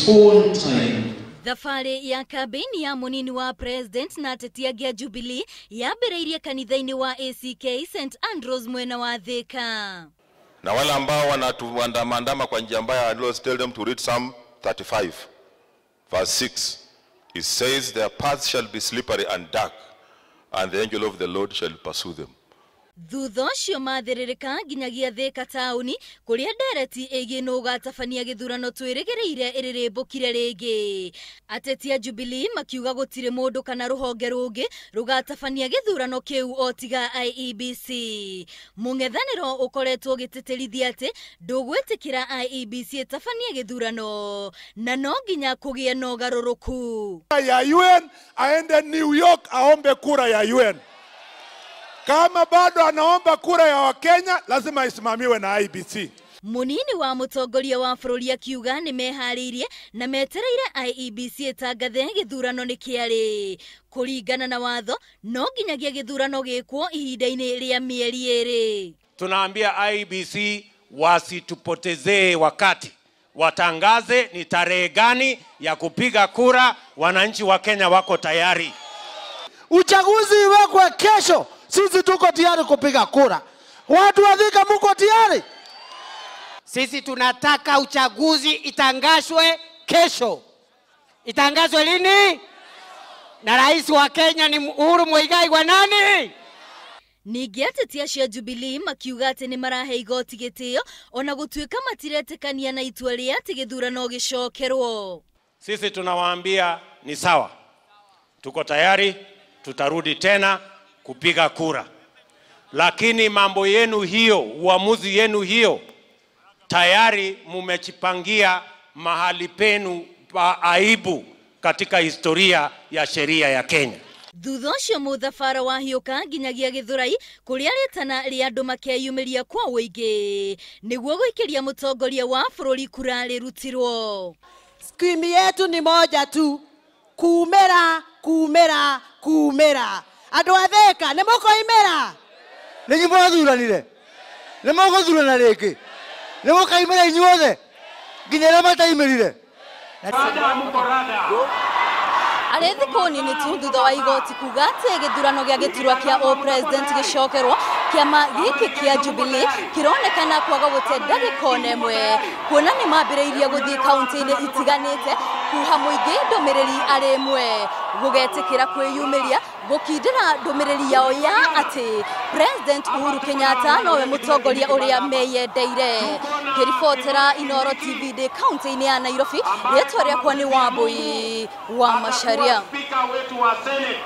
Own time. Thabarĩ ya kambĩini ya mũnini wa president na ateti angĩ a Jubilee yambĩrĩirie kanitha-inĩ wa ACK St Andrews mwena wa Thika. Na wale ambao wanatuandamandama kwa njia mbaya, I always tell them to read Psalm 35 verse 6. It says their paths shall be slippery and dark, and the angel of the Lord shall pursue them. Thutha ũcio mathĩrĩrĩka nginyagia Thika taũni kũrĩa ndereti ĩgiĩ nũ ũgatabania gĩthurano twĩrĩgĩrĩire ĩrĩrĩmbũkire rĩngĩ. Ateti a Jubilee makiuga gũtirĩ mũndũ kana rũhonge rũngĩ rũgatabania gĩthurano kĩu o tiga IEBC. Mũng'ethanĩro ũkoretwo ũgĩtĩtĩrithia atĩ ndũgwĩtĩkĩra IEBC ĩtabanie gĩthurano na no nginya kũgĩe na ũgarũrũku. Ya UN aende New York aombe kura ya UN. Kama bado anaomba kura ya Wakenya lazima isimamiwe na IEBC. Munini wa mũtongoria wa bũrũri akiuga nĩ meharĩirie na metereire IEBC ĩtangathe gĩthurano nĩ kĩarĩ. Kũringana na watho no nginyagia gĩthurano gĩkwo ihinda-inĩ rĩa mĩeri 2. Tunaambia IEBC wasitupotezee wakati, watangaze ni tarehe gani ya kupiga kura. Wananchi wa Kenya wako tayari. Uchaguzi iwekwe kesho, sisi tuko tayari kupiga kura. Watu wa Thika muko tayari? Sisi tunataka uchaguzi itangazwe kesho. Itangazwe lini? Na rais wa Kenya ni Uhuru Muigai wa nani? Ningĩ ateti acio a Jubilee makiuga atĩ nĩ marahe igoti gĩtĩo ona gũtuĩka matiretĩkania na itua rĩa atĩ gĩthurano gĩcokerwo. Sisi tunawaambia ni sawa, tuko tayari, tutarudi tena kupiga kura, lakini mambo yenu hiyo, uamuzi yenu hiyo, tayari mumejipangia mahali penu pa aibu katika historia ya sheria ya Kenya. Thutha ũcio mũthabara wahiũka nginyagia Gĩthũrai kũrĩa rĩtana rĩa andũ makeyumĩria kwa ũingĩ nĩguo gũikĩria mũtongoria wa bũrũri kura rĩrutirwo. Skimu yetu ni moja tu, kumera kumera kumera. Andũ a Thika nĩ mũkoimĩra? Nĩ inyuĩ mũrathuranire? Nĩ mũgũthurana rĩngĩ? Nĩ mũkaimĩra inyuothe nginya arĩa mataimĩrire? Arĩ thikũ nini tu thutha wa igoti kuga atĩ gĩthurano gĩa gĩturwa kĩa o president gĩcokerwo, kĩama gĩkĩ kĩa Jubilee kĩronekana kwaga gũte ndagĩka ona ĩmwe, kuona nĩ mambĩrĩirie gũthiĩ kaunti-inĩ itiganĩte kuha mũingĩ ndũmĩrĩri arĩ ĩmwe, gũgetĩkĩra kwĩyumĩria gũkindĩra ndũmĩrĩri yao ya atĩ President Uhuru Kenyatta nowe mũtongoria ũrĩa meyendeire. Ngĩribotera Inooro TV ndĩ kaunti-inĩ ya Nairobi, rĩtwa rĩakwa nĩ Wambui wa Macharia. Spika wetu wa Senate.